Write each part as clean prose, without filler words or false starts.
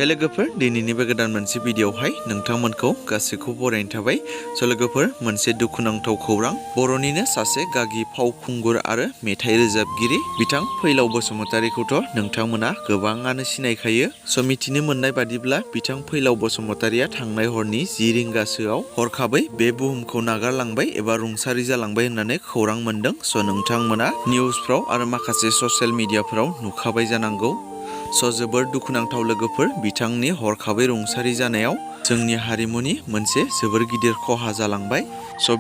लोगोफोर दिनैनि बे गोदान मोनसे भिडिअआवहाय नोंथांमोनखौ गासैखौ बरायनाय थाबाय। लोगोफोर मोनसे दुखुनांथाव खौरां बर'निनो सासे गागि फावखुंगुर आरो मेथाइ रोजाबगिरि बिथां फैलाव बसुमतारीखौथ' नोंथांमोना गोबाङानो सिनायखायो। मिथिनो मोननाय बादिब्ला बिथां फैलाव बसुमतारीया थांनाय हरनि 10 रिंगासोआव हरखाबै बे बुहुमखौ नागारलांबाय एबा रुंसारि जालांबाय होननानै खौरां मोनदों। नोंथांमोना निउसफ्राव आरो माखासे ससियेल मिडियाफोराव नुखाबाय जानांगौ। जोबोर दुखुनांथाव लोगोफोर बिथांनि हरखाबै रुंसारि जानायाव जोंनि हारिमुनि मोनसे जोबोर गिदिर खहा जालांबाय।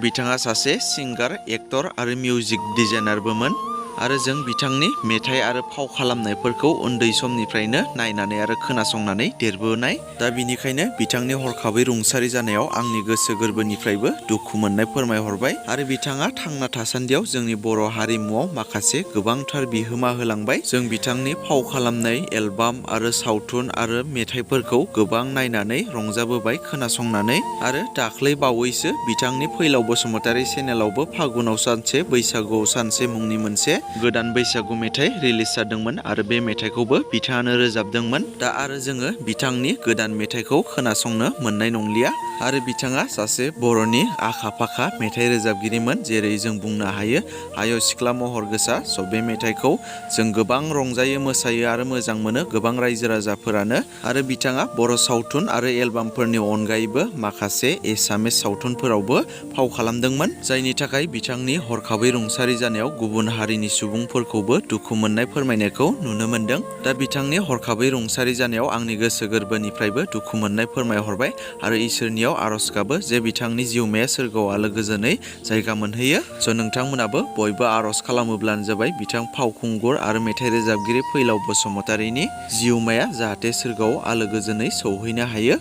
बिथाङा सासे सिंगार, एक्टर आरो मिउजिक डिजाइनारबोमोन आरो जों बिथांनि मेथाइ आरो फाव खालामनायफोरखौ उन्दै समनिफ्रायनो नायनानै आरो खोनासंनानै देरबोनाय। दा बिनिखायनो बिथांनि हरखाबै रुंसारि जानायाव आंनि गोसो गोरबोनिफ्रायबो दुखु मोननाय फोरमायहरबाय आरो बिथाङा थांना थासान्दियाव जोंनि बर' हारिमुआव माखासे गोबांथार बिहोमा होलांबाय। जों बिथांनि फाव खालामनाय एलबाम आरो सावथुन आरो मेथाइफोरखौ गोबां नायनानै रंजाबोबाय खोनासंनानै आरो दाख्लै बावैसो बिथांनि फैलाव बसुमतारी चेनेलावबो फागुनाव सानसे बैसागुआव सानसे मुंनि मोनसे गोदान बैसागु मेथाइ रिलिज जादोंमोन आरो बे मेथाइखौबो बिथाङानो रोजाबदोंमोन। दा आरो जोङो बिथांनि गोदान मेथाइखौ खोनासंनो मोननाय नंलिया आरो बिथाङा सासे बर'नि आखा-फाखा मेथाइ रोजाबगिरिमोन। जेरै जों बुंनो हायो आय' सिख्ला महर गोसा। बे मेथाइखौ जों गोबां रंजायो मोसायो आरो मोजां मोनो गोबां रायजो राजाफोरानो आरो बिथाङा बर' सावथुन आरो एलबामफोरनि अनगायैबो माखासे एसामिस सावथुनफोरावबो फाव खालामदोंमोन, जायनि थाखाय बिथांनि हरखाबै रुंसारि जानायाव गुबुन हारिनि सुबुंफोरखौबो दुखु मोननाय फोरमायनायखौ नुनो मोनदों। दा बिथांनि हरखाबै रुंसारि जानायाव आंनि गोसो गोरबोनिफ्रायबो दुखु मोननाय फोरमायहरबाय आरो इसोरनियाव आरज गाबो जे बिथांनि जिउमाया सोरगोआव आलो गोजोनै जायगा मोनहैयो। नोंथांमोनाबो बयबो आरज खालामोब्लानो जाबाय बिथां फावखुंगुर आरो मेथाइ रोजाबगिरि फैलाव बसुमतारीनि जिउमाया जाहाथे सोरगोआव आलो गोजोनै सौहैनो हायो।